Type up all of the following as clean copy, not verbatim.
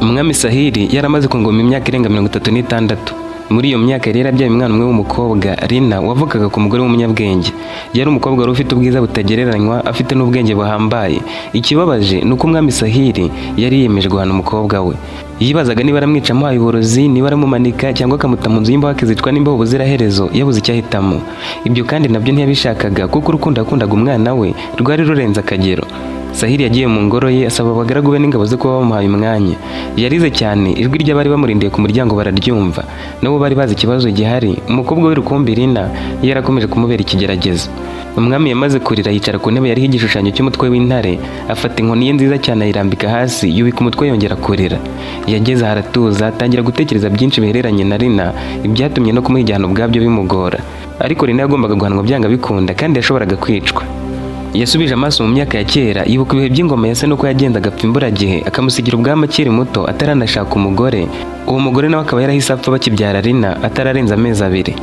Umwami Sahili yaramaze ku ngoma imyaka irenga 36. Muri iyo myaka yari yarabyaye umwana umwe w'umukobwa, Rina, wavukaga ku mugore w'umunyabwenge. Yari umukobwa wari ufite ubwiza butagereranywa, afite n'ubwenge buhambaye. Ikibabaje ni uko umwami Sahili yari yiyemeje guhana umukobwa we. Yibazaga niba aramwica amuhaye uburozi, niba aramumanika cyangwa akamuta mu nzu y'imbohe akizicwa n'imbeho ubuziraherezo. Yabuze icyo ahitamo. Ibyo kandi nabyo ntiyabishakaga, kuko urukundo yakundaga umwana we rwari rurenze akagero. Sahili yagiye mu ngoro ye, asaba abagaragu be n'ingabo ze kuba bamuhaye umwanya. Yarize cyane, ijwi ry'abari bamurindiye ku muryango bararyumva. Nabo bari bazi ikibazo gihari. Umukobwa we rukumbi Rina yarakomeje kumubera ikigeragezo. Umwami yamaze kurira, yicara ku ntebe yariho igishushanyo cy'umutwe w'intare, afata inkoni ye nziza cyane ayirambika hasi, yubika umutwe, yongera kurira. Yageze aho aratuza, atangira gutekereza byinshi bihereranye na Rina, ibyatumye no kumuha igihano ubwabyo bimugora. Ariko Rina yagombaga guhanwa byanga bikunda, kandi yashoboraga kwicwa. Yasubije amaso mu myaka ya kera, yibuka ibihe by'ingoma ya se nuko yagendaga apfa imburagihe, akamusigira ubwami akiri muto, ataranashaka umugore. Uwo mugore nawe akaba yarahise apfa bakibyara Rina, atararenza amezi 2.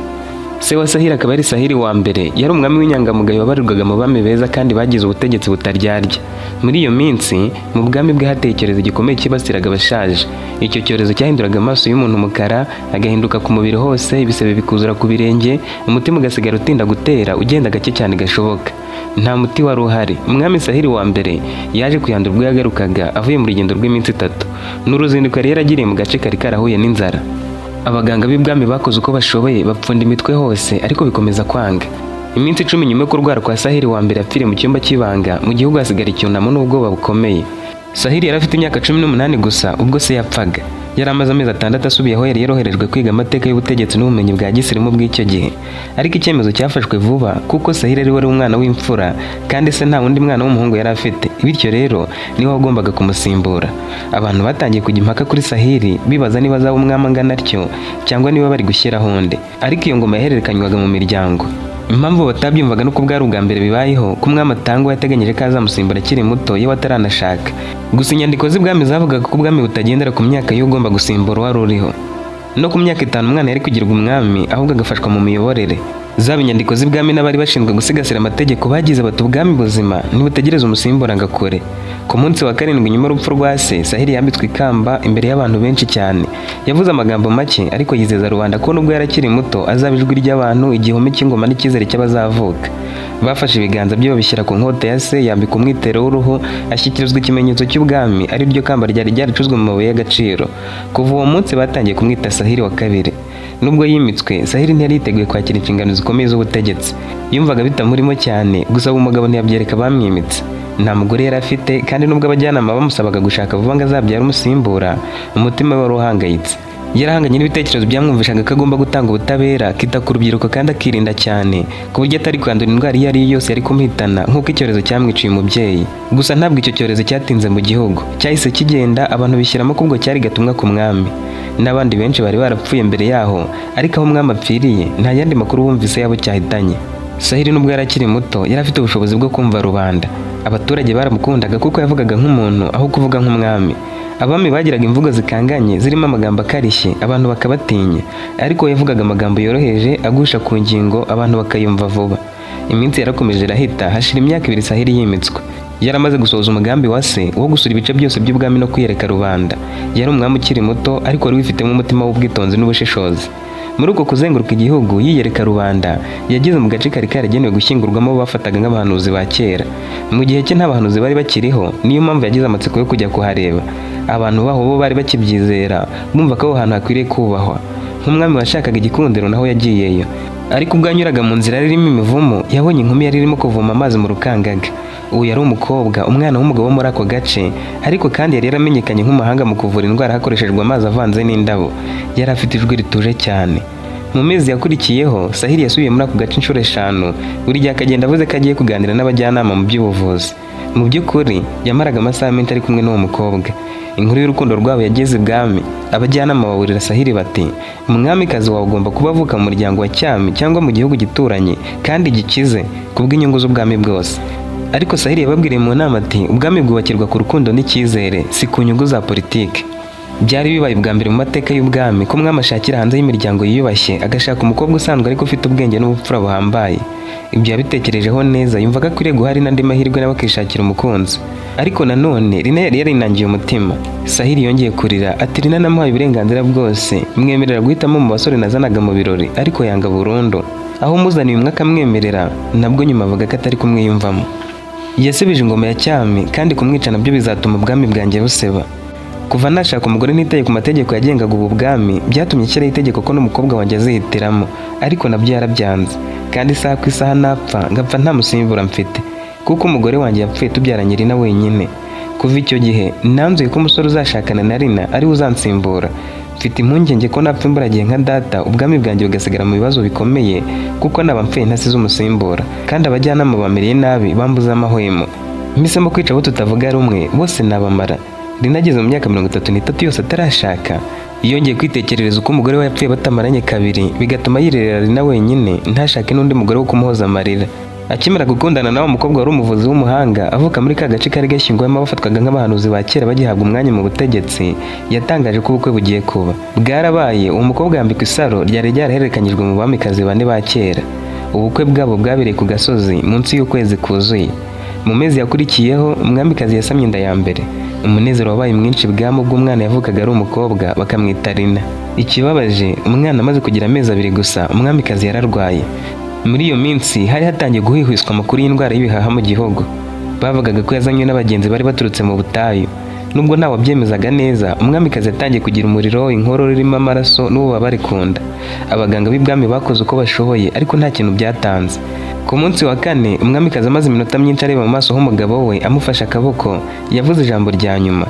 Se wa Sahili akaba ari Sahili wa mbere. Yari umwami w'inyangamugayo wabarirwaga mu bami beza kandi bagize ubutegetsi butaryarya. Muri iyo minsi mu bwami bwe hateye icyorezo gikomeye cyibasiraga abashaje. Icyo cyorezo cyahinduraga amaso y'umuntu umukara, agahinduka ku mubiri hose, ibisebe bikuzura ku birenge, umutima ugasigara utinda gutera, ugenda gake cyane gashoboka. Nta muti wari uhari. Umwami Sahili wa mbere yaje kuyandura ubwo yagarukaga avuye mu rugendo rw'iminsi 3. Ni uruzinduko yari yaragiriye mu gace kari karahuye n'inzara. Abaganga b'ibwami bakoze uko bashoboye, bapfunda imitwe hose, ariko bikomeza kwanga. Iminsi 10 nyuma yo kurwara kwa Sahili wa mbere, yapfiriye mu cyumba cy'ibanga. Mu gihugu hasigara icyunamo n'ubwoba bukomeye. Sahili yari afite imyaka 18 gusa ubwo se yapfaga. Yari amaze amezi 6 asubiye aho yari yaroherejwe kwiga amateka y'ubutegetsi n'ubumenyi bwa gisirimu bw'icyo gihe. Ariko icyemezo cyafashwe vuba, kuko Sahili ari wari umwana w'imfura kandi se nta wundi mwana w'umuhungu yari afite, bityo rero niwe wagombaga kumusimbura. Abantu batangiye kujya impaka kuri Sahili, bibaza niba azaba umwami angana atyo cyangwa niba bari gushyiraho undi. Ariko iyo ngoma yahererekanywaga mu miryango. Impamvu batabyumvaga nuko bwari ubwa mbere bibayeho ko umwami atangwa yateganyije ko azamusimbura akiri muto, yewe ataranashaka. Gusa inyandiko z'ibwami zavugaga ko ubwami butagendera ku myaka y'ugomba gusimbura uwari uriho. No ku myaka 5 umwana yari kugirwa umwami, ahubwo agafashwa mu miyoborere. Zaba inyandiko z'ibwami n'abari bashinzwe gusigasira amategeko bagize bati: "Ubwami buzima ntibutegereze umusimbura ngo akure." Ku munsi wa karindwi nyuma y'urupfu rwa se, Sahili yambitswe ikamba imbere y'abantu benshi cyane. Yavuze amagambo make, ariko yizeza rubanda ko nubwo yari akiri muto azaba ijwi ry'abantu, igihome cy'ingoma n'icyizere cy'abazavuka. Bafashe ibiganza bye babishyira ku nkota ya se, yambika umwitero w'uruhu, ashyikirizwa ikimenyetso cy'ubwami, ari ryo kamba ryari ryaracuzwe mu mabuye y'agaciro. Kuva uwo munsi batangiye kumwita Sahili wa kabiri. Nubwo yimitswe, Sahili ntiyari yiteguye kwakira inshingano zikomeye z'ubutegetsi. Yumvaga bitamurimo cyane, gusa umugabo ntiyabyereka abamwimitse. Nta mugore yari afite, kandi nubwo abajyanama bamusabaga gushaka vuba ngo azabyare umusimbura, umutima we wari uhangayitse. Yarahanganye n'ibitekerezo byamwumvishaga ko agomba gutanga ubutabera, akita ku rubyiruko kandi akirinda cyane, ku buryo atari kwandura indwara iyo ari yo yose yari kumuhitana nk'uko icyorezo cyamwiciye umubyeyi. Gusa ntabwo icyo cyorezo cyatinze mu gihugu, cyahise kigenda. Abantu bishyiramo ko ubwo cyari gatumwa ku mwami. N'abandi benshi bari barapfuye mbere yaho, ariko aho umwami apfiriye nta yandi makuru bumvise yabo cyahitanye. Sahili nubwo yari akiri muto, yari afite ubushobozi bwo kumva rubanda. Abaturage baramukundaga kuko yavugaga nk'umuntu aho kuvuga nk'umwami. Abami bagiraga imvugo zikanganye zirimo amagambo akarishye, abantu bakabatinya, ariko we yavugaga amagambo yoroheje agusha ku ngingo, abantu bakayumva vuba. Iminsi yarakomeje irahita, hashira imyaka 2 Sahili yimitswe. Yaramaze gusohoza umugambi wa se wo gusura ibice byose by'ubwami no kwiyereka rubanda. Yari umwami ukiri muto, ariko wari wifitemo umutima w'ubwitonzi n'ubushishozi. Muri uko kuzenguruka igihugu yiyereka rubanda, yageze mu gace kari karagenewe gushyingurwamo abo bafataga nk'abahanuzi ba kera. Mu gihe cye nta bahanuzi bari bakiriho, niyo mpamvu yagize amatsiko yo kujya kuhareba. Abantu baho bo bari bakibyizera, bumva ko aho hantu hakwiriye kubahwa. Nk'umwami washakaga igikundiro, naho yagiyeyo. Ariko ubwo yanyuraga mu nzira yari irimo imivumu, yabonye inkumi yari irimo kuvoma amazi mu rukangaga. Uwo yari umukobwa, umwana w'umugabo wo muri ako gace, ariko kandi yari yaramenyekanye nk'umuhanga mu kuvura indwara hakoreshejwe amazi avanze n'indabo. Yari afite ijwi rituje cyane. Mu mezi yakurikiyeho, Sahili yasubiye muri ako gace inshuro eshanu, buri gihe akagenda avuze ko agiye kuganira n'abajyanama mu by'ubuvuzi. Mu by'ukuri yamaraga amasaha menshi ari kumwe n'uwo mukobwa. Inkuru y'urukundo rwabo yageze ibwami. Abajyanama baburira Sahili bati: "Umwamikazi wawe agomba kuba avuka mu muryango wa cyami cyangwa mu gihugu gituranye kandi gikize, kubw'inyungu z'ubwami bwose." Ariko Sahili yababwiriye mu nama ati: "Ubwami bwubakirwa ku rukundo n'icyizere, si ku nyungu za politiki." Byari bibaye ubwa mbere mu mateka y'ubwami ko umwami ashakira hanze y'imiryango yiyubashye, agashaka umukobwa usanzwe ariko ufite ubwenge n'ubupfura buhambaye. Ibyo yabitekerejeho neza, yumva ko akwiriye guha n'andi mahirwe nawe akishakira umukunzi. Ariko nanone Rina yari yarinangiye umutima. Sahili yongeye kurira ati: "Rina namuhaye uburenganzira bwose, mwemerera guhitamo mu basore nazanaga mu birori, ariko yanga burundu. Aho umuzaniye umwe akamwemerera, nabwo nyuma avuga ko atari kumwiyumvamo. Yasebije ingoma ya cyami, kandi kumwica nabyo bizatuma ubwami bwanjye buseba. Kuva nashaka umugore ntitaye ku mategeko yagengaga ubu bwami, byatumye nshyiraho itegeko ko n'umukobwa wanjye azihitiramo, ariko nabyo yarabyanze. Kandi isaha ku isaha napfa, ngapfa nta musimbura mfite, kuko umugore wanjye yapfuye tubyaranye Rina wenyine. Kuva icyo gihe nanzuye ko umusore uzashakana na Rina ari we uzansimbura. Mfite impungenge ko napfa imburagihe nka data, ubwami bwanjye bugasigara mu bibazo bikomeye, kuko naba mpfuye ntasize umusimbura. Kandi abajyanama bamereye nabi, bambuze amahwemo. Mpisemo kwica abo tutavuga rumwe bose, nabamara." Rina ageze mu myaka 33 yose atarashaka. Yongeye kwitekerereza uko umugore we yapfuye batamaranye kabiri, bigatuma yirerera Rina wenyine, ntashake n'undi mugore wo kumuhoza amarira. Akimara gukundana nawe mukobwa wari umuvuzi w'umuhanga, avuka muri ka gace kari gashyinguwemo abafatwaga nk'abahanuzi ba kera bagihabwa umwanya mu butegetsi, yatangaje ko ubukwe bugiye kuba. Bwarabaye, uwo mukobwa yambikwa isaro ryari ryarahererekanyijwe mu bamikazi bane ba kera. Ubukwe bwabo bwabereye ku gasozi munsi y'ukwezi kuzuye. Mu mezi yakurikiyeho, umwamikazi yasamye inda ya mbere. Umunezero wabaye mwinshi bwami ubwo umwana yavukaga ari umukobwa, bakamwita Rina. Ikibabaje, umwana amaze kugira amezi 2 gusa, umwamikazi yararwaye. Muri iyo minsi hari hatangiye guhwihwiswa amakuru y'indwara y'ibihaha mu gihugu. Bavugaga ko yazanywe n'abagenzi bari baturutse mu butayu. Nubwo ntawe wabyemezaga neza, umwamikazi yatangiye kugira umuriro, inkorora irimo amaraso n'ububabare ku nda. Abaganga b'ibwami bakoze uko bashoboye, ariko nta kintu byatanze. Ku munsi wa kane, umwamikazi amaze iminota myinshi areba mu maso h'umugabo we, amufashe akaboko, yavuze ijambo rya nyuma.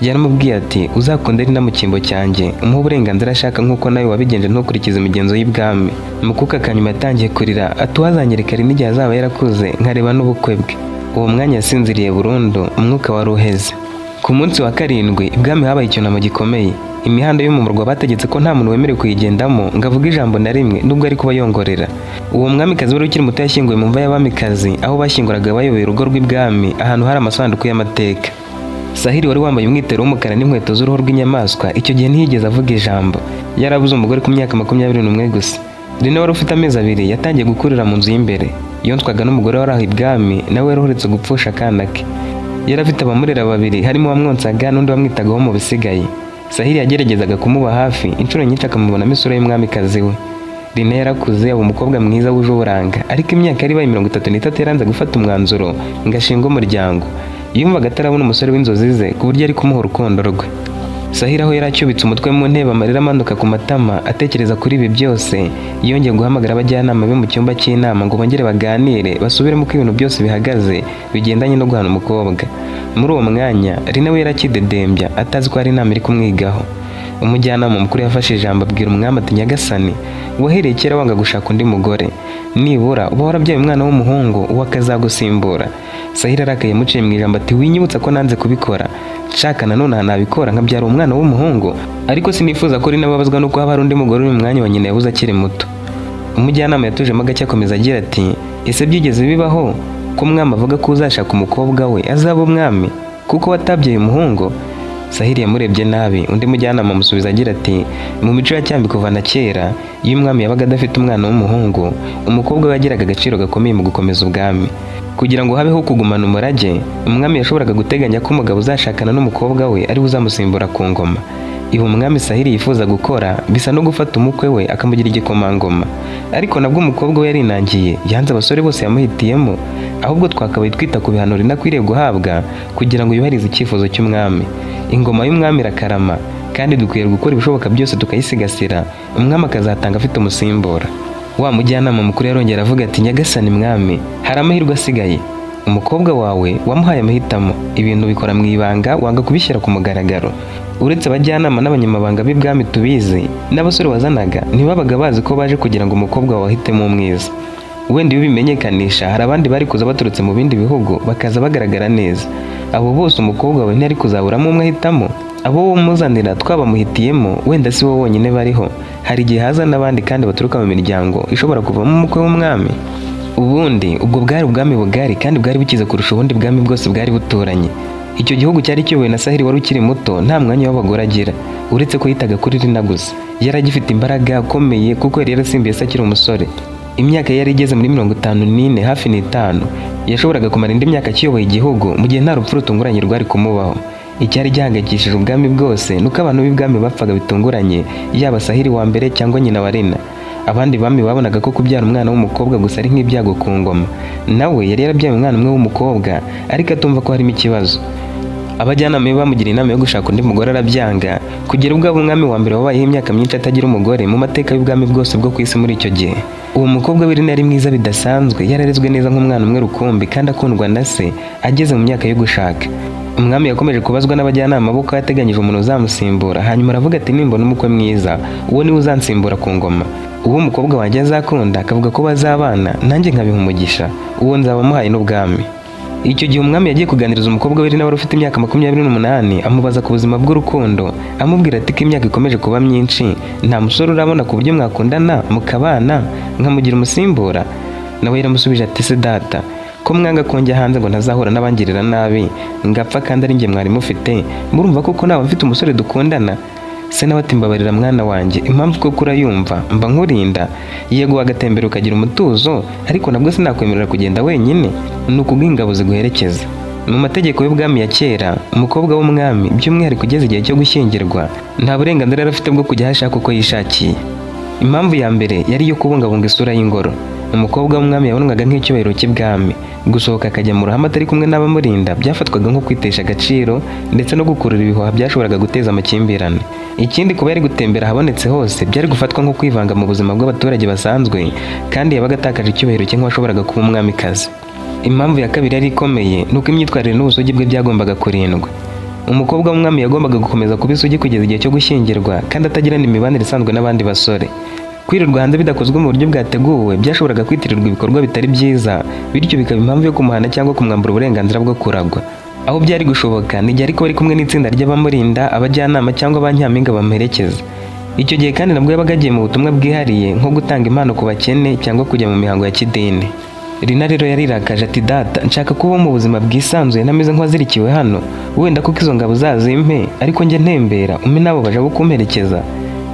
Yaramubwiye ati: "Uzakunde Rina mu cyimbo cyanjye, umuhe uburenganzira ashaka nk'uko nawe wabigenje ntukurikize imigenzo y'ibwami." Mu kuka kanyuma yatangiye kurira ati: "Uwazanyereka Rina igihe azaba yarakuze, nkareba n'ubukwe bwe." Uwo mwanya yasinziriye burundu, umwuka wari uheze. Ku munsi wa karindwi, ibwami habaye icyunamo gikomeye. Imihanda yo mu murwa bategetse ko nta muntu wemerewe kuyigendamo ngo avuge ijambo na rimwe, nubwo ari kuba yongorera. Uwo mwamikazi wari ukiri muto yashyinguwe mu mva y'abamikazi, aho bashyinguraga bayoboye urugo rw'ibwami, ahantu hari amasanduku y'amateka. Sahili wari wambaye umwitero w'umukara n'inkweto z'uruhu rw'inyamaswa, icyo gihe ntiyigeze avuga ijambo. Yarabuze umugore ku myaka 21 gusa. Rina wari ufite amezi 2 yatangiye gukurira mu nzu y'imbere. Yonswaga n'umugore wari aho ibwami, nawe wari uherutse gupfusha akana ke. Yari afite abamurera babiri, harimo uwamwonsaga n'undi wamwitagaho mu bisigaye. Sahili yageragezaga kumuba hafi, inshuro nyinshi akamubonamo isura y'umwamikazi we. Rina yarakuze, aba umukobwa mwiza wuje uburanga, ariko imyaka yari ibaye 33 yaranze gufata umwanzuro ngo ashinge umuryango. Yumvaga atarabona umusore w'inzozi ze ku buryo ari kumuha urukundo rwe. Sahili aho yari acyubitse umutwe mu ntebe, amarira amanuka ku matama, atekereza kuri ibi byose, yongeye guhamagara abajyanama be mu cyumba cy'inama ngo bongere baganire, basubiremo uko ibintu byose bihagaze bigendanye no guhana umukobwa. Muri uwo mwanya Rina we yarakidedembya, atazi ko hari inama iri kumwigaho. Umujyanama mukuru yafashe ijambo, abwira umwami ati: "Nyagasani, wahereye kera wanga gushaka undi mugore. Nibura uba warabyaye umwana w'umuhungu, uwo akazagusimbura." Sahili arakaye yamuciye mu ijambo ati: "Winyibutsa ko nanze kubikora. Nshaka nanone aha nabikora, nkabyara umwana w'umuhungu, ariko sinifuza ko Rina ababazwa nuko haba hari undi mugore uri mu mwanya wa nyina yabuze akiri muto." Umujyanama yatujemo gake, akomeza agira ati: "Ese byigeze bibaho ko umwami avuga ko uzashaka umukobwa we azaba umwami kuko watabyaye umuhungu?" Sahili yamurebye nabi. Undi mujyanama amusubiza agira ati: "Mu mico ya cyami kuva na kera, iyo umwami yabaga adafite umwana w'umuhungu, umukobwa we yagiraga agaciro gakomeye mu gukomeza ubwami. Kugira ngo habeho kugumana umurage, umwami yashoboraga guteganya ko umugabo uzashakana n'umukobwa we ari we uzamusimbura ku ngoma. Ibi umwami Sahili yifuza gukora bisa no gufata umukwe we akamugira igikomangoma, ariko nabwo umukobwa we yarinangiye, yanze abasore bose yamuhitiyemo. Ahubwo twakabaye twita ku bihano Rina akwiriye guhabwa kugira ngo yubahirize icyifuzo cy'umwami. Ingoma y'umwami irakarama, kandi dukwiye gukora ibishoboka byose tukayisigasira, umwami akazatanga afite umusimbura." Wa mujyanama mukuru yarongera avuga ati: "Nyagasani mwami, hari amahirwe asigaye. Umukobwa wawe wamuhaye amahitamo, ibintu bikora mu ibanga, wanga kubishyira ku mugaragaro. Uretse abajyanama n'abanyamabanga b'ibwami tubizi, n'abasore wazanaga ntibabaga bazi ko baje kugira ngo umukobwa wawe ahitemo umwiza. Wenda iyo ubimenyekanisha, hari abandi bari kuza baturutse mu bindi bihugu, bakaza bagaragara neza. Abo bose umukobwa wawe ntiyari kuzaburamo umwe ahitamo. Abo umuzanira twabamuhitiyemo, wenda si bo bonyine bariho. Hari igihe haza n'abandi kandi baturuka mu miryango ishobora kuvamo umukwe w'umwami. Ubundi ubwo bwari ubwami bugari kandi bwari bukize kurusha ubundi bwami bwose bwari buturanye. Icyo gihugu cyari kiyobowe na Sahili wari ukiri muto, nta mwanya w'abagore agira, uretse ko yitaga kuri Rina gusa. Yari agifite imbaraga, akomeye, kuko yari yarasimbuye se akiri umusore. Imyaka ye yari igeze muri 54, hafi n'itanu. Yashoboraga kumara indi myaka akiyoboye igihugu mu gihe nta rupfu rutunguranye rwari kumubaho. Icyari gihangayikishije ubwami bwose nuko abantu b'ibwami bapfaga bitunguranye, yaba Sahiri wa mbere cyangwa nyina wa Rina. Abandi bami babonaga ko kubyara umwana w'umukobwa gusa ari nk'ibyago ku ngoma. Nawe yari yarabyaye umwana umwe w'umukobwa, ariko atumva ko harimo ikibazo. Abajyanama be bamugiriye inama yo gushaka undi mugore, arabyanga, kugera ubwo aba umwami wa mbere wabayeho imyaka myinshi atagira umugore mu mateka y'ubwami bwose bwo ku isi muri icyo gihe. Uwo mukobwa we Rina yari mwiza bidasanzwe, yararezwe neza nk'umwana umwe rukumbi kandi akundwa na se. Ageze mu myaka yo gushaka, umwami yakomeje kubazwa n'abajyanama be ko yateganyije umuntu uzamusimbura. Hanyuma aravuga ati: "Nimbona umukwe mwiza, uwo niwe uzansimbura ku ngoma. Uwo umukobwa wanjye azakunda akavuga ko bazabana, nanjye nkabiha umugisha, uwo nzaba muhaye n'ubwami." Icyo gihe umwami yagiye kuganiriza umukobwa we Rina wari ufite imyaka 28, amubaza ku buzima bw'urukundo, amubwira ati: "Ko imyaka ikomeje kuba myinshi, nta musore urabona ku buryo mwakundana mukabana nkamugira umusimbura?" Nawe yaramusubije ati: "Se data, ko mwanga ko njya hanze ngo ntazahura n'abangirira nabi ngapfa, kandi ari njye mwari mufite, murumva koko naba mfite umusore dukundana?" Se nawe ati: "Mbabarira mwana wanjye, impamvu koko urayumva, mba nkurinda. Yego, wagatembera ukagira umutuzo, ariko nabwo sinakwemerera kugenda wenyine, ni ukuguha ingabo ziguherekeza." Mu mategeko y'ubwami ya kera, umukobwa w'umwami, by'umwihariko ugeze igihe cyo gushyingirwa, nta burenganzira yari afite bwo kujya aho ashaka uko yishakiye. Impamvu ya mbere yari iyo kubungabunga isura y'ingoro. Umukobwa w'umwami yabonwaga nk'icyubahiro cy'ibwami. Gusohoka akajya mu ruhame atari kumwe n'abamurinda byafatwaga nko kwitesha agaciro ndetse no gukurura ibihuha byashoboraga guteza amakimbirane. Ikindi, kuba yari gutembera ahabonetse hose byari gufatwa nko kwivanga mu buzima bw'abaturage basanzwe, kandi yabaga atakaje icyubahiro cye nk'uwashoboraga kuba umwamikazi. Impamvu ya kabiri yari ikomeye ni uko imyitwarire n'ubusugi bwe byagombaga kurindwa. Umukobwa w'umwami yagombaga gukomeza kuba isugi kugeza igihe cyo gushyingirwa, kandi atagirana imibanire isanzwe n'abandi basore. Kwirirwa hanze bidakozwe mu buryo bwateguwe byashoboraga kwitirirwa ibikorwa bitari byiza, bityo bikaba impamvu yo kumuhana cyangwa kumwambura uburenganzira bwo kuragwa. Aho byari gushoboka ni igihe ariko bari kumwe n'itsinda ry'abamurinda, abajyanama cyangwa ba nyampinga bamuherekeza. Icyo gihe kandi nabwo yabaga agiye mu butumwa bwihariye, nko gutanga impano ku bakene cyangwa kujya mu mihango ya kidini. Rina rero yarirakaje ati: "Data, nshaka kubaho mu buzima bwisanzuye ntameze nk'uwazirikiwe hano. Wenda kuko izo ngabo uzazimpe, ariko njye ntembera, umpe n'abo baja bo kumperekeza."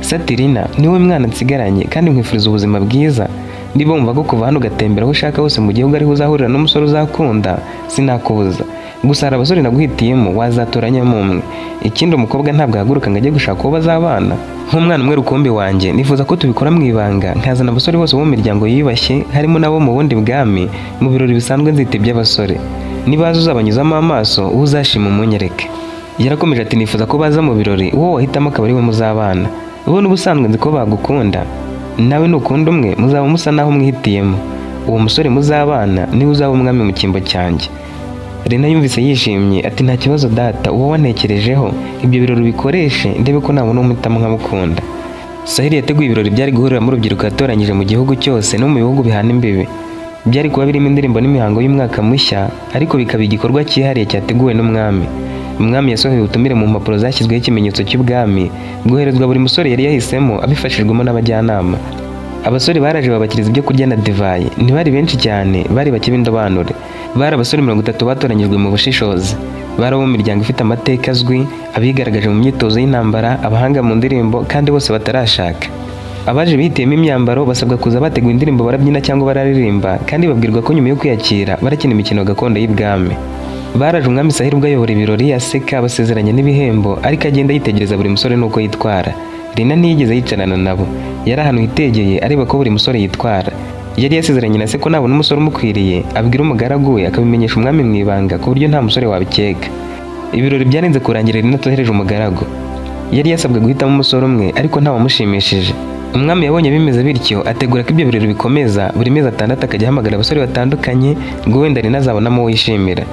Se ati: "Rina, niwe mwana nsigaranye kandi nkwifuriza ubuzima bwiza. Niba wumva ko kuva hano ugatembera aho ushaka hose mu gihugu ariho uzahurira n'umusore uzakunda, sinakubuza. Gusa hari abasore naguhitiyemo, wazatoranyamo umwe. Ikindi, umukobwa ntabwo ahaguruka ngo ajye gushaka uwo bazabana. Nk'umwana umwe rukumbi wanjye, nifuza ko tubikora mu ibanga, nkazana abasore bose bo mu miryango yiyubashye, harimo n'abo mu bundi bwami, mu birori bisanzwe nzita iby'abasore. Nibaza uzabanyuzamo amaso, uwo uzashima umunyereke." Yarakomeje ati: "Nifuza ko baza mu birori, uwo wahitamo akaba ari we muzabana. Bo n'ubusanzwe nzi ko bagukunda, nawe nukunda umwe muzaba musa naho mwihitiyemo. Uwo musore muzabana niwe uzaba umwami mu cyimbo cyanjye." Rena yumvise yishimye ati: "Nta kibazo data, uwo wantekerejeho, ibyo birori ubikoreshe ndebe ko nabona umuhitamo nkamukunda." Sahili yateguye ibirori byari guhuriramo urubyiruko yatoranyije mu gihugu cyose no mu bihugu bihana imbibi. Byari kuba birimo indirimbo n'imihango y'umwaka mushya, ariko bikaba igikorwa cyihariye cyateguwe n'umwami. Umwami yasohoye ubutumire mu mpapuro zashyizweho ikimenyetso cy'ubwami, bwoherezwa buri musore yari yahisemo abifashijwemo n'abajyanama. Abasore baraje, babakiriza ibyo kurya na divayi. Ntibari benshi cyane, bari bake b'indobanure. Bari abasore 30 batoranyijwe mu bushishozi. Bari abo mu miryango ifite amateka azwi, abigaragaje mu myitozo y'intambara, abahanga mu ndirimbo, kandi bose batarashaka. Abaje bihitiyemo imyambaro, basabwa kuza bateguye indirimbo barabyina cyangwa bararirimba, kandi babwirwa ko nyuma yo kwiyakira barakina imikino gakondo y'ibwami. Baraje, umwami Sahili ubwo ayobora ibirori, aseka, abasezeranya n'ibihembo, ariko agenda yitegereza buri musore n'uko yitwara. Rina ntiyigeze yicarana nabo, yari ahantu hitegeye areba ko buri musore yitwara. Yari yasezeranye na se ko nabona umusore umukwiriye abwira umugaragu we akabimenyesha umwami mu ibanga, ku buryo nta musore wabikeka. Ibirori byarenze kurangira Rina atohereje umugaragu. Yari yasabwe guhitamo umusore umwe, ariko ntawamushimishije. Umwami yabonye bimeze bityo, ategura ko ibyo birori bikomeza buri mezi 6, akajya ahamagara abasore batandukanye ngo wenda Rina azabonamo uwo yishimira.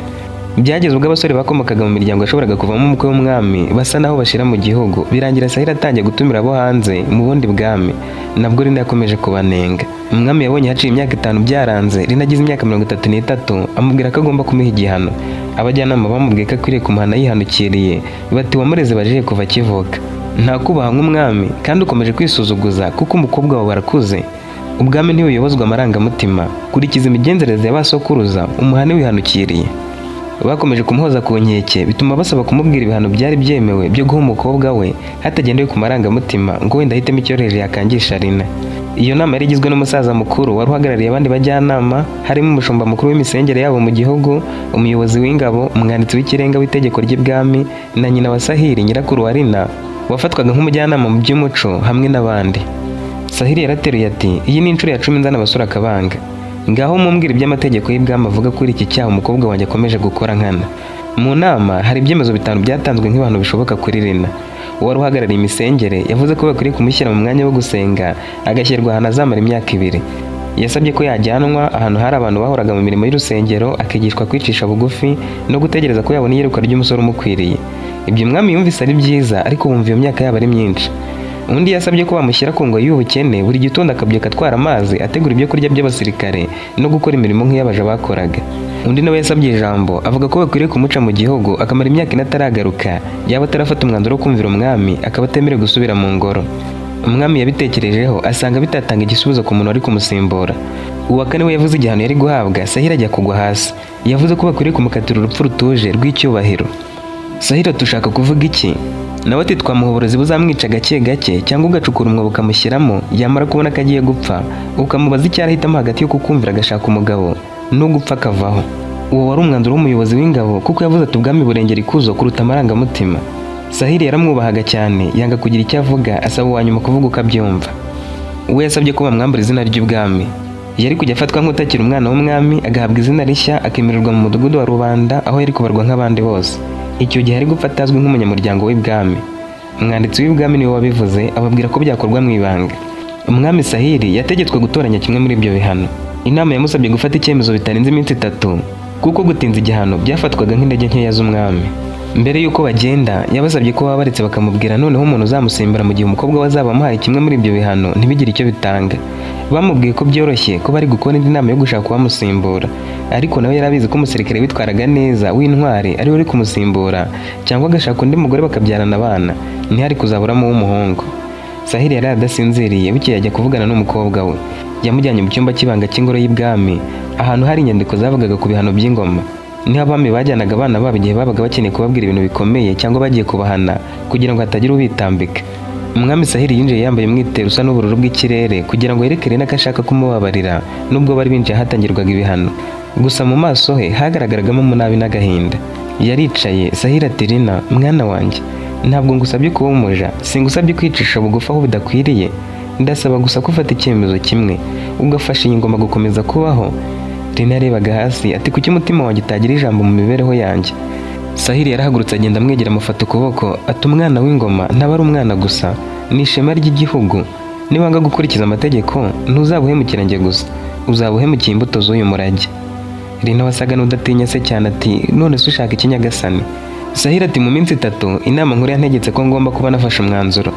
Byageze ubwo abasore bakomokaga mu miryango yashoboraga kuvamo umukwe w'umwami basa naho bashira mu gihugu. Birangira Sahili atangiye gutumira abo hanze mu bundi bwami. Nabwo Rina yakomeje kubanenga. Umwami yabonye haciye imyaka 5 byaranze, Rina agize imyaka 33, amubwira ko agomba kumuha igihano. Abajyanama bamubwiye ko akwiriye kumuhana yihanukiriye, bati: "Wamureze bajiye kuva akivuka, nta kubaha nk'umwami, kandi ukomeje kwisuzuguza kuko umukobwa wawe arakuze. Ubwami ntibuyobozwa amarangamutima. Kurikiza imigenzereze ya ba sokuruza, umuhane wihanukiriye." Bakomeje kumuhoza ku nkeke, bituma basaba kumubwira ibihano byari byemewe byo guha umukobwa we hatagendewe ku marangamutima, ngo wenda ahitemo icyoroheje yakangisha Rina. Iyo nama yari igizwe n'umusaza mukuru wari uhagarariye abandi bajyanama, harimo umushumba mukuru w'imisengere yabo mu gihugu, umuyobozi w'ingabo, umwanditsi w'ikirenga w'itegeko ry'ibwami, na nyina wa Sahili, nyirakuru wa Rina, wafatwaga nk'umujyanama mu by'umuco, hamwe n'abandi. Sahili yarateruye ati: "Iyi ni inshuro ya 10 nzana abasore akabanga. Ngaho mumbwira iby'amategeko y'ibwami avuga kuri iki cyaha umukobwa wanjye akomeje gukora nkana." Mu nama hari ibyemezo bitanu byatanzwe nk'ibihano bishoboka kuri Rina. Uwari uhagarariye imisengere yavuze ko bakwiriye kumushyira mu mwanya wo gusenga, agashyirwa ahantu azamara imyaka 2. Yasabye ko yajyanwa ahantu hari abantu bahoraga mu mirimo y'urusengero, akigishwa kwicisha bugufi no gutegereza ko yabona iyerekwa ry'umusore umukwiriye. Ibyo umwami yumvise ari byiza, ariko wumva iyo myaka yaba ari myinshi. Undi yasabye ko bamushyira ku ngoyi y'ubukene, buri gitondo akabyuka atwara amazi, ategura ibyo kurya by'abasirikare no gukora imirimo nk'iy'abaja bakoraga. Undi nawe yasabye ijambo, avuga ko bakwiriye kumuca mu gihugu akamara imyaka 4 ataragaruka, yaba atarafata umwanzuro wo kumvira umwami akaba atemerewe gusubira mu ngoro. Umwami yabitekerejeho asanga bitatanga igisubizo ku muntu wari kumusimbura. Uwa kane we yavuze igihano yari guhabwa, Sahira ajya kugwa hasi. Yavuze ko bakwiriye kumukatira urupfu rutuje rw'icyubahiro. Sahira, tushaka kuvuga iki? Nawe ati: "Twamuha uburozi buzamwica gake gake, cyangwa ugacukura umwobo ukamushyiramo, yamara kubona ko agiye gupfa ukamubaza icyo arahitamo hagati yo kukumvira agashaka umugabo no gupfa akavaho." Uwo wari umwanzuro w'umuyobozi w'ingabo, kuko yavuze ati: "Ubwami burengera ikuzo kuruta amarangamutima." Sahili yaramwubahaga cyane, yanga kugira icyo avuga, asaba uwa nyuma kuvuga uko abyumva. We yasabye ko bamwambura izina ry'ubwami. Yari kujya afatwa nk'utakiri umwana w'umwami, agahabwa izina rishya, akemererwa mu mudugudu wa rubanda aho yari kubarwa nk'abandi bose. Icyo gihe ari gupfa atazwi nk'umunyamuryango w'ibwami. Umwanditsi w'ibwami niwe wabivuze, ababwira ko byakorwa mu ibanga. Umwami Sahili yategetswe gutoranya kimwe muri ibyo bihano. Inama yamusabye gufata icyemezo bitarenze iminsi 3, kuko gutinza igihano byafatwaga nk'intege nkeya z'umwami. Mbere y'uko bagenda, yabasabye ko baba baretse bakamubwira noneho umuntu uzamusimbura mu gihe umukobwa we azaba amuhaye kimwe muri ibyo bihano ntibigire icyo bitanga. Bamubwiye ko byoroshye, ko bari gukora indi nama yo gushaka uwamusimbura, ariko nawe yari abizi ko umusirikare witwaraga neza w'intwari ari we uri kumusimbura, cyangwa agashaka undi mugore bakabyarana abana, ntihari kuzaburamo uw'umuhungu. Sahili yari adasinziriye. Bukeye ajya kuvugana n'umukobwa we. Yamujyanye mu cyumba cy'ibanga cy'ingoro y'ibwami, ahantu hari inyandiko zavugaga ku bihano by'ingoma. Niho abami bajyanaga abana babo igihe babaga bakeneye kubabwira ibintu bikomeye cyangwa bagiye kubahana kugira ngo hatagira ubitambika. Umwami Sahili yinjiye yambaye umwitero usa n'ubururu bw'ikirere kugira ngo yereke Rina ko ashaka kumubabarira, nubwo bari binjiye ahatangirwaga ibihano. Gusa mu maso he hagaragaragamo umunabi n'agahinda. Yaricaye. Sahili ati: "Rina, mwana wanjye, ntabwo ngusabye kuba umuja, singusabye kwicisha bugufi aho bidakwiriye. Ndasaba gusa ko ufata icyemezo kimwe, ugafasha iyi ngoma gukomeza kubaho." Rina yarebaga hasi ati: "Kuki umutima wanjye utagira ijambo mu mibereho yanjye?" Sahili yarahagurutse, agenda amwegera, amufata ukuboko ati: "Umwana w'ingoma ntaba ari umwana gusa, ni ishema ry'igihugu. Niwanga gukurikiza amategeko, ntuzaba uhemukira njye gusa, uzaba uhemukiye imbuto z'uyu murage." Rina wasaga n'udatinya se cyane ati: "None se ushaka iki, nyagasani?" Sahili ati: "Mu minsi 3 inama nkuru yantegetse ko ngomba kuba nafashe umwanzuro.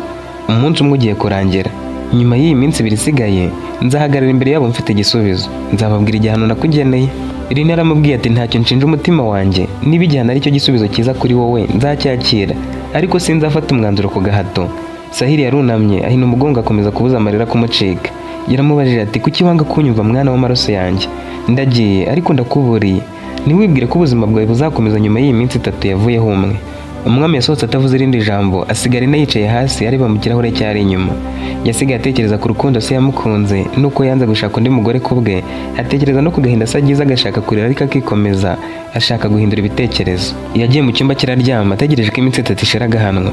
Umunsi umwe ugiye kurangira. Nyuma y'iyi minsi 2 isigaye, nzahagarara imbere yabo mfite igisubizo, nzababwira igihano nakugeneye." Rina aramubwiye ati: "Ntacyo nshinja umutima wanjye. Niba igihano ari cyo gisubizo cyiza kuri wowe, nzacyakira, ariko sinzafata umwanzuro ku gahato." Sahili yarunamye, ahina umugongo, akomeza kubuza amarira kumucika. Yaramubajije ati: "Kuki wanga kunyumva, mwana w'amaraso yanjye? Ndagiye, ariko ndakuburiye, ntiwibwire ko ubuzima bwawe buzakomeza nyuma y'iyi minsi 3 yavuyeho umwe." Umwami yasohotse atavuze irindi jambo, asigara Rina yicaye hasi areba mu kirahure cyari inyuma. Yasigaye atekereza ku rukundo se yamukunze nuko yanze gushaka undi mugore ku bwe, atekereza no ku gahinda se agize, agashaka kurira ariko akikomeza, ashaka guhindura ibitekerezo. Yagiye mu cyumba kiraryama, ategereje ko iminsi 3 ishira agahanwa.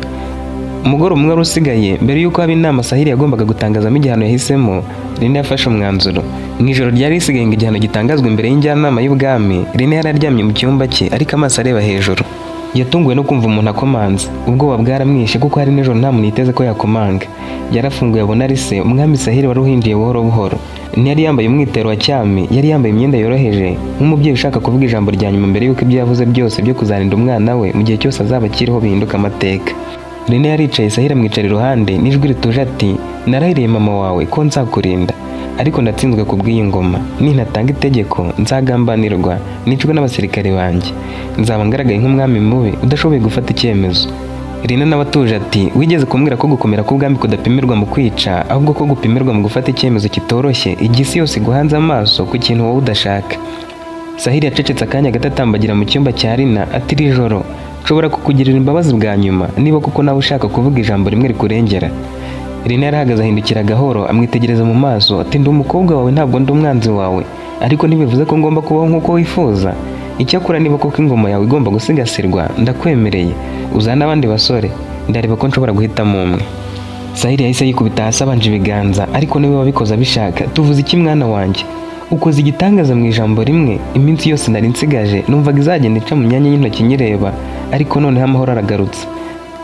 Umugoroba umwe wari usigaye mbere y'uko haba inama Sahili yagombaga gutangazamo igihano yahisemo, Rina yafashe umwanzuro. Mu ijoro ryari risigaye ngo igihano gitangazwe imbere y'injyanama y'ubwami, Rina yari aryamye mu cyumba cye ariko amaso areba hejuru. Yatunguwe no kumva umuntu akomanze. Ubwoba bwaramwishe kuko hari nijoro, nta muntu yiteze ko yakomanga. Yarafunguye abona ari se, umwami Sahili, wari uhinduye buhoro buhoro. Ntiyari yambaye umwitero wa cyami, yari yambaye imyenda yoroheje, nk'umubyeyi ushaka kuvuga ijambo rya nyuma mbere y'uko ibyo yavuze byose byo kuzarinda umwana we mu gihe cyose azaba akiriho bihinduka amateka. Rina yaricaye, Sahili amwicara iruhande. N'ijwi rituje ati: "Narahiriye mama wawe ko nzakurinda, ariko ndatsinzwe ku bw'iyi ngoma. Nintatanga itegeko, nzagambanirwa, nicwe n'abasirikare banjye. Nzaba ngaragaye nk'umwami mubi udashoboye gufata icyemezo." Rina nawe atuje ati: "Wigeze kumbwira ko gukomera k'ubwami kudapimirwa mu kwica, ahubwo ko gupimirwa mu gufata icyemezo kitoroshye igihe isi yose iguhanze amaso ku kintu wowe udashaka." Sahili yacecetse akanya gato, atambagira mu cyumba cya Rina ati: "Iri joro nshobora kukugirira imbabazi bwa nyuma, niba koko nawe ushaka kuvuga ijambo rimwe rikurengera." Rina yarahagaze ahindukira gahoro, amwitegereza mu maso ati: "Ndi umukobwa wawe, ntabwo ndi umwanzi wawe, ariko ntibivuze ko ngomba kubaho nk'uko wifuza. Icyakora niba koko ingoma yawe igomba gusigasirwa, ndakwemereye uzane abandi basore, ndareba ko nshobora guhitamo umwe." Sahili yahise yikubita hasi abanje ibiganza, ariko niwe wabikoze abishaka. "Tuvuze iki, mwana wanjye? Ukoze igitangaza mu ijambo rimwe. Iminsi yose nari nsigaje numvaga izagenda ica mu myanya y'intoki nyireba, ariko noneho amahoro aragarutse."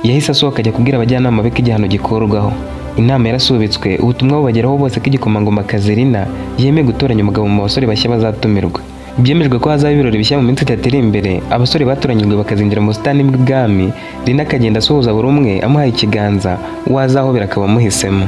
Yahise asohoka ajya kubwira abajyanama be ko igihano gikurwaho. Inama yarasubitswe, ubutumwa bubageraho bose ko igikomangoma Kazerina yemeye gutoranya umugabo mu basore bashya bazatumirwa. Byemejwe ko hazaba ibirori bishya mu minsi 3 iri imbere, abasore batoranyijwe bakazinjira mu busitani bw'ibwami, Rina akagenda asuhuza buri umwe amuhaye ikiganza, uwazahobera akaba amuhisemo.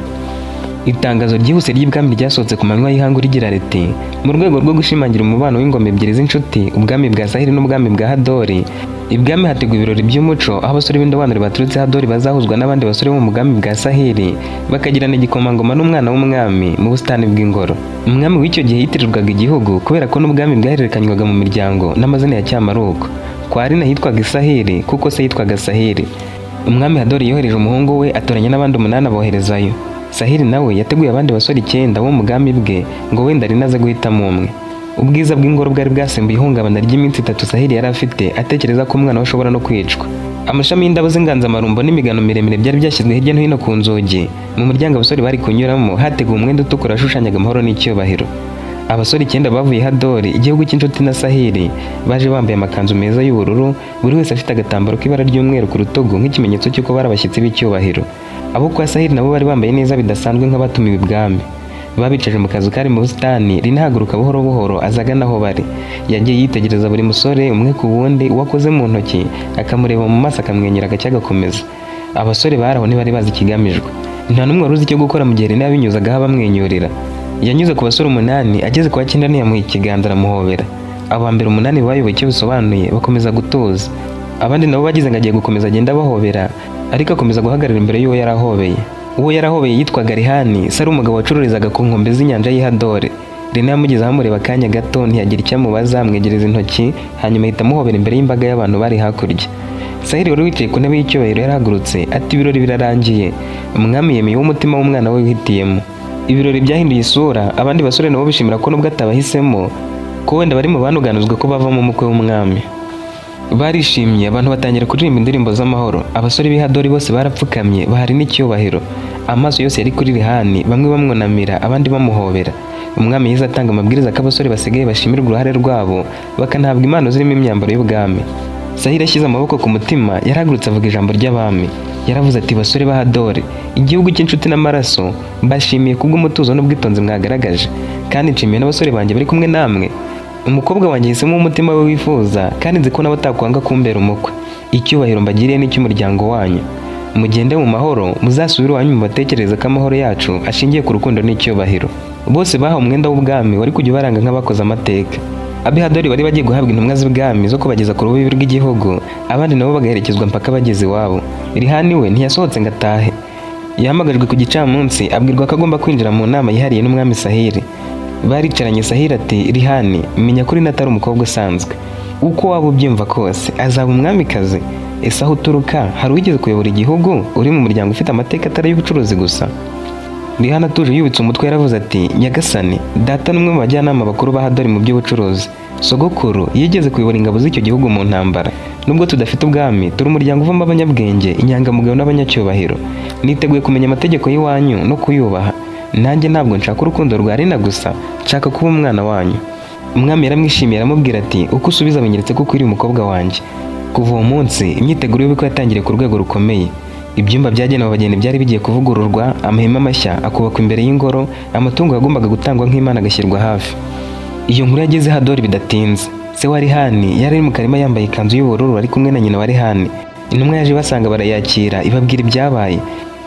Itangazo ryihuse ry'ibwami ryasohotse ku manywa y'ihangu rigira riti: "Mu rwego rwo gushimangira umubano w'ingoma ebyiri z'inshuti, ubwami bwa Sahili n'ubwami bwa Hadori, ibwami hateguwe ibirori by'umuco aho abasore b'indobanure baturutse Hadori bazahuzwa n'abandi basore bo mu bwami bwa Sahili, bakagirana igikomangoma n'umwana w'umwami mu busitani bw'ingoro." Umwami w'icyo gihe yitirirwaga igihugu kubera ko n'ubwami bwahererekanywaga mu miryango n'amazina ya cyamaruko. Kwa Rina hitwaga Isahili kuko se yitwaga Sahili. Umwami Hadori yohereje umuhungu we, atoranya n'abandi umunani aboherezayo. Sahili nawe yateguye abandi basore icyenda bo mu bwami bwe ngo wenda Rina aze guhitamo umwe. Ubwiza bw'ingoro bwari bwasimbuye ihungabana ry'iminsi 3 Sahili yari afite atekereza ko umwana we ashobora no kwicwa. Amashami y'indabo z'inganzamarumbo n'imigano miremire byari byashyizwe hirya no hino ku nzugi. Mu muryango abasore bari kunyuramo hateguwe umwenda utukura washushanyaga amahoro n'icyubahiro. Abasore icyenda bavuye Hadori, igihugu cy'inshuti na Sahili, baje bambaye amakanzu meza y'ubururu, buri wese afite agatambaro k'ibara ry'umweru ku rutugu nk'ikimenyetso cy'uko bari abashyitsi b'icyubahiro. Abo kwa Sahili nabo bari bambaye neza bidasanzwe nk'abatumiwe ibwami. Babicaje mu kazu kari mu busitani. Rina ahaguruka buhoro buhoro aza agana aho bari. Yagiye yitegereza buri musore umwe ku wundi, uwo akoze mu ntoki akamureba mu maso akamwenyura gake agakomeza. Abasore bari aho ntibari bazi ikigamijwe, nta n'umwe wari uzi icyo gukora mu gihe Rina yabinyuzagaho abamwenyurira. Yanyuze ku basore umunani, ageze ku wa cyenda ntiyamuha ikiganza, aramuhobera. Aba mbere umunani bayoboye icyo bisobanuye, bakomeza gutuza. Abandi nabo bagize ngo agiye gukomeza agenda abahobera, ariko akomeza guhagarara imbere y'uwo yari ahobeye. Uwo yari ahobeye yitwaga Rihani, se ari umugabo wacururizaga ku nkombe z'inyanja y'Ihadore. Rina yamugezeho amureba akanya gato, ntiyagira icyo amubaza, amwegereza intoki, hanyuma ahita amuhobera imbere y'imbaga y'abantu bari hakurya. Sahili wari wicaye ku ntebe y'icyubahiro yarahagurutse ati: "Ibirori birarangiye, umwami yemeye uw'umutima w'umwana we wihitiyemo." Ibirori byahinduye isura, abandi basore nabo bishimira ko nubwo atabahisemo, ko wenda bari mu banuganuzwe ko bavamo umukwe w'umwami. Barishimye, abantu batangira kuririmba indirimbo z'amahoro. Abasore b'Ihadori bose barapfukamye bahari n'icyubahiro. Amaso yose yari kuri Rihani, bamwe bamwunamira, abandi bamuhobera. Umwami yahise atanga amabwiriza ko abasore basigaye bashimirwa uruhare rwabo, bakanahabwa impano zirimo imyambaro y'ubwami. Sahili ashyize amaboko ku mutima, yarahagurutse avuga ijambo ry'abami. Yaravuze ati: "Basore b'Ahadori, igihugu cy'inshuti n'amaraso, mbashimiye kubw'umutuzo n'ubwitonzi mwagaragaje, kandi nshimiye n'abasore banjye bari kumwe namwe. Umukobwa wanjye yahisemo umutima we wifuza, kandi nzi ko nawe atakwanga kumbera umukwe. Icyubahiro mbagiriye n'icy'umuryango wanyu. Mugende mu mahoro, muzasubire iwanyu mubatekereze ko amahoro yacu ashingiye ku rukundo n'icyubahiro." Bose bahawe umwenda w'ubwami wari kujya ubaranga nk'abakoze amateka. Abihadori bari bagiye guhabwa intumwa z'ibwami zo kubageza ku rubibi rw'igihugu, abandi nabo bagaherekezwa mpaka bageze iwabo. Rihani we ntiyasohotse ngo atahe. Yahamagajwe ku gicamunsi, abwirwa ko agomba kwinjira mu nama yihariye n'umwami Sahili. Baricaranye, Sahili ati: "Rihani, menya ko Rina atari umukobwa usanzwe. Uko waba ubyumva kose azaba umwamikazi. Ese aho uturuka hari uwigeze kuyobora igihugu uri mu muryango ufite amateka atari ay'ubucuruzi gusa?" Rihana atuje yubitse umutwe yaravuze ati: "Nyagasani, data ni umwe mu bajyanama bakuru ba Hadori mu by'ubucuruzi. Sogokuru yigeze kuyobora ingabo z'icyo gihugu mu ntambara. Nubwo tudafite ubwami, turi umuryango uvamo abanyabwenge, inyangamugayo n'abanyacyubahiro. Niteguye kumenya amategeko y'iwanyu no kuyubaha. Nanjye ntabwo nshaka urukundo rwa Rina gusa, nshaka kuba umwana wanyu." Umwami yaramwishimiye, aramubwira ati: "Uko usubiza binyeretse ko ukwiriye umukobwa wanjye." Kuva uwo munsi imyiteguro y'ubukwe yatangiriye ku rwego rukomeye. Ibyumba byagenewe abageni byari bigiye kuvugururwa, amahema mashya akubakwa imbere y'ingoro, amatungo yagombaga gutangwa nk'imana agashyirwa hafi. Iyo nkuru yageze Hadori bidatinze. Se wa Rihani yari ari mu karima yambaye ikanzu y'ubururu, ari kumwe na nyina wa Rihani. Intumwa yaje ibasanga, barayakira, ibabwira ibyabaye.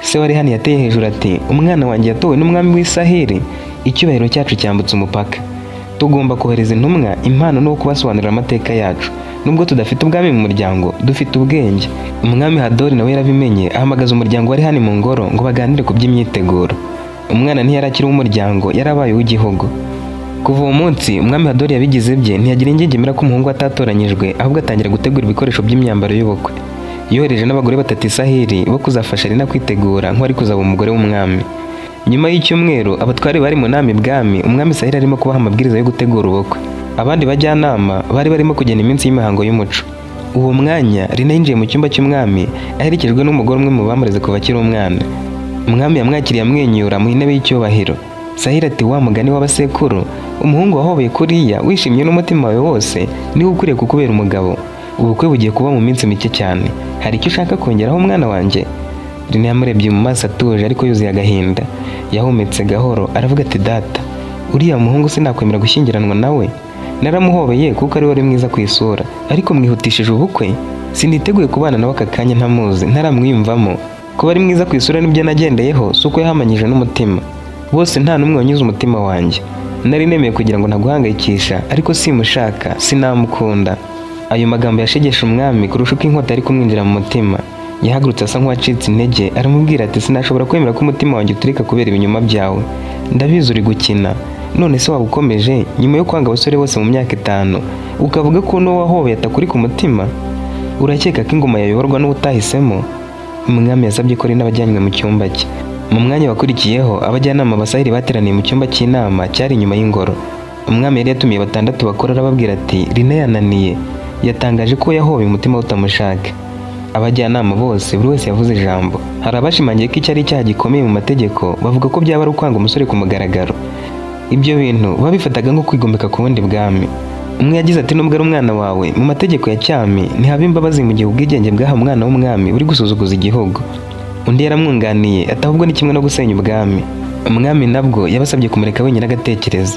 Se wa Rihani yateye hejuru ati: "Umwana wanjye yatowe n'umwami w'Isaheli! Icyubahiro cyacu cyambutse umupaka. Tugomba kohereza intumwa, impano no kubasobanurira amateka yacu. Nubwo tudafite ubwami mu muryango, dufite ubwenge." Umwami Hadori nawe yarabimenye, ahamagaza umuryango wa Rihani mu ngoro ngo baganire ku by'imyiteguro. Umwana ntiyari akiri uw'umuryango, yarabaye uw'igihugu. Kuva uwo munsi umwami Hadori yabigize bye, ntiyagira ingingimira ko umuhungu atatoranyijwe, ahubwo atangira gutegura ibikoresho by'imyambaro y'ubukwe. Yohereje n'abagore batatu Isahiri bo kuzafasha Rina kwitegura nk'uwari kuzaba umugore w'umwami. Nyuma y'icyumweru, abatware bari mu nama ibwami, umwami Sahiri arimo kubaha amabwiriza yo gutegura ubukwe. Abandi bajyanama bari barimo kugena iminsi y'imihango y'umuco. Uwo mwanya, Rina yinjiye mu cyumba cy'umwami aherekejwe n'umugore umwe mu bamureze kuva akiri umwana. Umwami yamwakiriye amwenyura mu intebe y'icyubahiro. Sahiri ati: "Wa mugani w'abasekuru, umuhungu wahobeye kuriya wishimye n'umutima wawe wose niwe ukwiriye kukubera umugabo. Ubukwe bugiye kuba mu minsi mike cyane. Hari icyo ushaka kongeraho, mwana wanjye?" Rina yamurebye mu maso atuje ariko yuzuye agahinda. Yahumetse gahoro aravuga ati: "Data, uriya muhungu sinakwemera gushyingiranwa nawe. Naramuhobeye kuko ari we wari mwiza ku isura, ariko mwihutishije ubukwe. Siniteguye kubana nawe aka kanya ntamuzi, ntaramwiyumvamo. Kuba ari mwiza ku isura nibyo nagendeyeho, si uko yahamanyije n'umutima. Bose nta n'umwe wanyuze umutima wanjye. Nari nemeye kugira ngo ntaguhangayikisha, ariko simushaka, sinamukunda." Ayo magambo yashegeshe umwami kurusha uko inkota yari kumwinjira mu mutima. Yahagurutse asa nk'uwacitse intege, aramubwira ati: "Sinashobora kwemera ko umutima wanjye uturika kubera ibinyoma byawe. Ndabizi uri gukina. None se waba ukomeje nyuma yo kwanga abasore bose mu myaka 5, ukavuga ko n'uwo wahobeye atakuri ku mutima? Urakeka ko ingoma yayoborwa n'utahisemo?" Umwami yasabye ko Rina abajyanywe mu cyumba cye. Mu mwanya wakurikiyeho, abajyanama ba Sahiri bateraniye mu cyumba cy'inama cyari inyuma y'ingoro. Umwami yari yatumiye batandatu bakora, arababwira ati: "Rina yananiye, yatangaje ko yahobeye umutima utamushaka." Abajyanama bose, buri wese yavuze ijambo. Hari abashimangiye ko icyo ari icyaha gikomeye mu mategeko, bavuga ko byaba ari ukwanga umusore ku mugaragaro. Ibyo bintu babifataga nko kwigomeka ku bundi bwami. Umwe yagize ati: "Nubwo ari umwana wawe, mu mategeko ya cyami ntihaba imbabazi mu gihe ubwigenge bwaha umwana w'umwami buri gusuzuguza igihugu." Undi yaramwunganiye ati: "Ahubwo ni kimwe no gusenya ubwami." Umwami nabwo yabasabye kumureka wenyine agatekereza.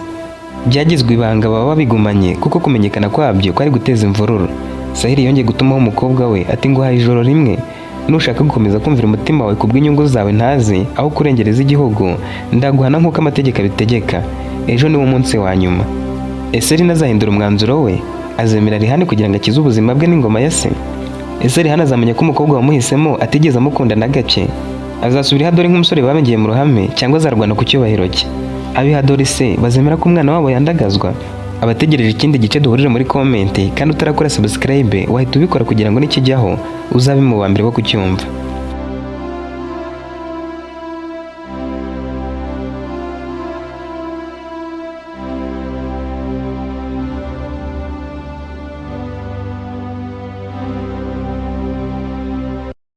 Byagizwe ibanga, baba babigumanye kuko kumenyekana kwabyo kwari guteza imvururu. Sahiri yongeye gutumaho umukobwa we ati: "Nguhaye ijoro rimwe. Nushaka gukomeza kumvira umutima wawe kubw'inyungu zawe ntazi aho kurengereza igihugu, ndaguhana nk'uko amategeko abitegeka. Ejo niwo munsi wa nyuma." Ese Rina azahindura umwanzuro we? Azemera Rihani kugira ngo akize ubuzima bwe n'ingoma ya se? Ese Rihani azamenya ko umukobwa wamuhisemo atigeze amukunda na gake? Azasubira ihadori nk'umusore babengeye mu ruhame, cyangwa azarwana ku cyubahiro cye? Ab'ihadori se bazemera ko umwana wabo yandagazwa? Abategereje ikindi gice, duhurire muri comment, kandi utarakora subscribe wahita ubikora kugira ngo nikijyaho uzabe mu ba mbere bo kucyumva.